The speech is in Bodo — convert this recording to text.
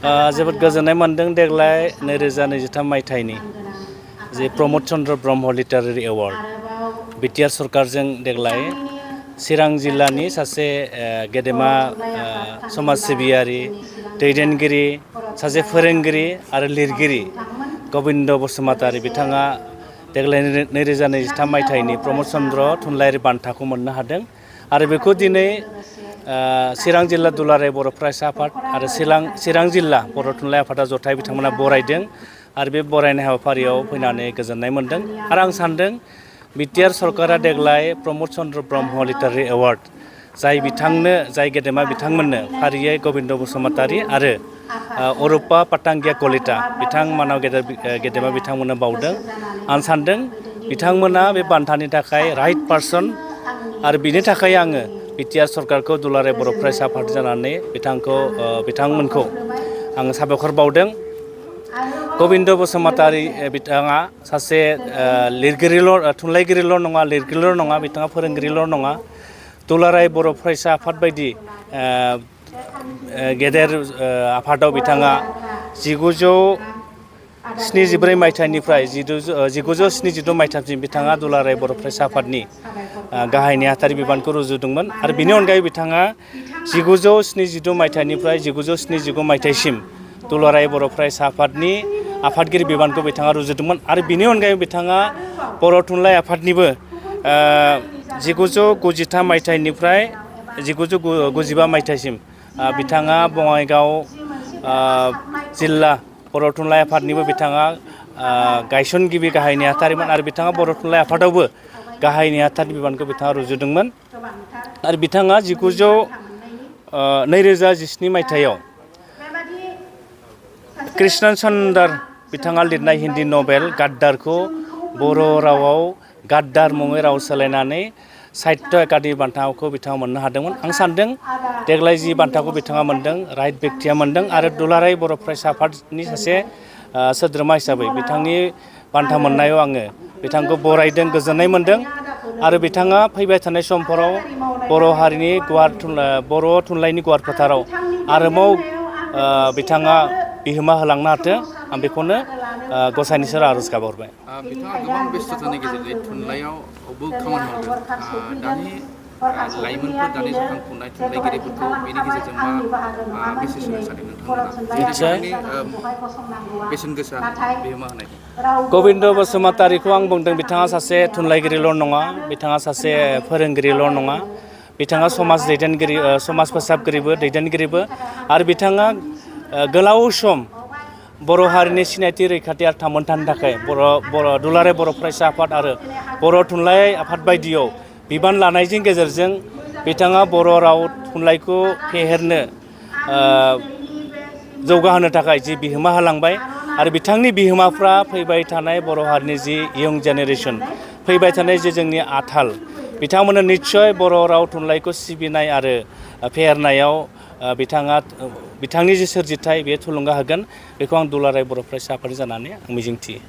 जोबोद गोजोननाय मोनदों देग्लाय 2023 मायथाइनि जे प्रमद चन्द्र ब्रह्म लिटारेरि एवार्ड बिटिआर सरकारजों देग्लाय चिरां जिल्लानि सासे गेदेमा समाज सिबियारि दैदेनगिरि सासे फोरोंगिरि आरो लिरगिरि गबिन्द बसुमतारी बिथाङा देग्लाय 2023 मायथाइनि प्रमद चन्द्र थुनलाइयारि बान्थाखौ मोननो हादों आरो बेखौ दिनै चिरां जिल्ला दुलाराय बर' फरायसा आफाद आरो चिरां जिल्ला बर' थुनलाइ आफादा जथाय बिथांमोना बरायदों आरो बे बरायनाय हाबाफारियाव फैनानै गोजोननाय मोनदों आरो आं सानदों बिटिआर सरकारा देग्लाय प्रमद चन्द्र ब्रह्म लिटारेरि एवार्ड जाय गेदेमा बिथांमोननो फारियै गबिन्द बसुमतारी आरो अरुपा पाटांगिया कलिता बिथांमोनाव गेदेमा बिथांमोननो बावदों आं सानदों बिथांमोना बे बान्थानि थाखाय राइट पार्सन आरो बिनि थाखाय आङो बिटिआर सरकारखौ दुलाराय बर' फरायसा आफाद जानानै बिथांमोनखौ आङो साबायखर बावदों। गबिन्द बसुमतारी बिथाङा सासे थुनलाइगिरिल' नङा लिरगिरिल' नङा बिथाङा फोरोंगिरिल' नङा दुलाराय बर' फरायसा आफाद बायदि गेदेर आफादाव बिथाङा 1974 मायथाइनिफ्राय 1976 मायथाइसिम बिथाङा दुलाराय बर' फरायसा आफादनि गाहाय नेहाथारि बिबानखौ रुजुदोंमोन आरो बिनि अनगायै बिथाङा 1972 मायथाइनिफ्राय 1979 मायथाइसिम दुलाराय बर' फरायसा आफादनि आफादगिरि बिबानखौ बिथाङा रुजुदोंमोन आरो बिनि अनगायै बिथाङा बर' थुनलाइ आफादनिबो 1993 मायथाइनिफ्राय 1995 मायथाइसिम बिथाङा बङाइगाव जिल्ला बर' थुनलाइ आफादनिबो बिथाङा गायसनगिरि गाहाय नेहाथारिमोन आरो बिथाङा बर' थुनलाइ आफादावबो गाहाय नेहाथारि बिबानखौ बिथाङा रुजुदोंमोन आरो बिथाङा 2017 मायथाइयाव कृष्ण चन्द्र बिथाङा लिरनाय हिन्दी नभेल गाद्दारखौ बर' रावाव गाद्दार मुङै राव सोलायनानै साहित्य एकाडेमि बान्थाखौ बिथाङा मोननो हादोंमोन आं सानदों देग्लाय जि बान्थाखौ बिथाङा मोनदों राइट बेक्तिया मोनदों आरो दुलाराय बर' फरायसा आफादनि सासे सोद्रोमा हिसाबै बिथांनि बान्था मोननायाव आङो बिथांखौ बरायदों गोजोननाय मोनदों आरो बिथाङा फैबाय थानाय समफोराव बर' हारिनि बर' थुनलाइनि गुवार फोथाराव आरोबाव बिथाङा बिहोमा होलांनो हाथों आं बेखौनो गसाइनि सेराव आरज गाबहरबाय। बिथाङा गोबां बेस्थ'तानि गेजेरजों थुनलाइयावबो खामानि मावदों दानि लाइमोनफोर दानि जाखांफुनाय थुनलाइगिरिफोरखौ बेनि गेजेरजों मा मेसेज होनो सानदों नोंथांमोना बेसेन गोसा बिहोमा होनाय गबिन्द बसुमतारीखौ आं बुंदों बिथाङा सासे थुनलाइगिरिल' नङा बिथाङा सासे फोरोंगिरिल' नङा बिथाङा समाज फोसाबगिरिबो दैदेनगिरिबो आरो बिथाङा गोलाव सम बर' हारिनि सिनायथि रैखाथि आरो थामोनथानि थाखाय दुलाराय बर' फरायसा आफाद आरो बर' थुनलाइ आफाद बायदियाव बिबान लानायजों गेजेरजों बिथाङा बर' राव थुनलाइखौ फेहेरनो जौगाहोनो थाखाय जि बिहोमा होलांबाय आरो बिथांनि बिहोमाफ्रा फैबाय थानाय बर' हारिनि जि इयं जेनेरेसन फैबाय थानाय जे जोंनि आथाल बिथांमोननो निस्सय बर' राव थुनलाइखौ सिबिनाय आरो फेहेरनायाव बिथांनि जि सोरजिथाय बे थुलुंगा होगोन बेखौ आं दुलाराय बर' फरायसा आफाद जानानै आं मिजिंथियो।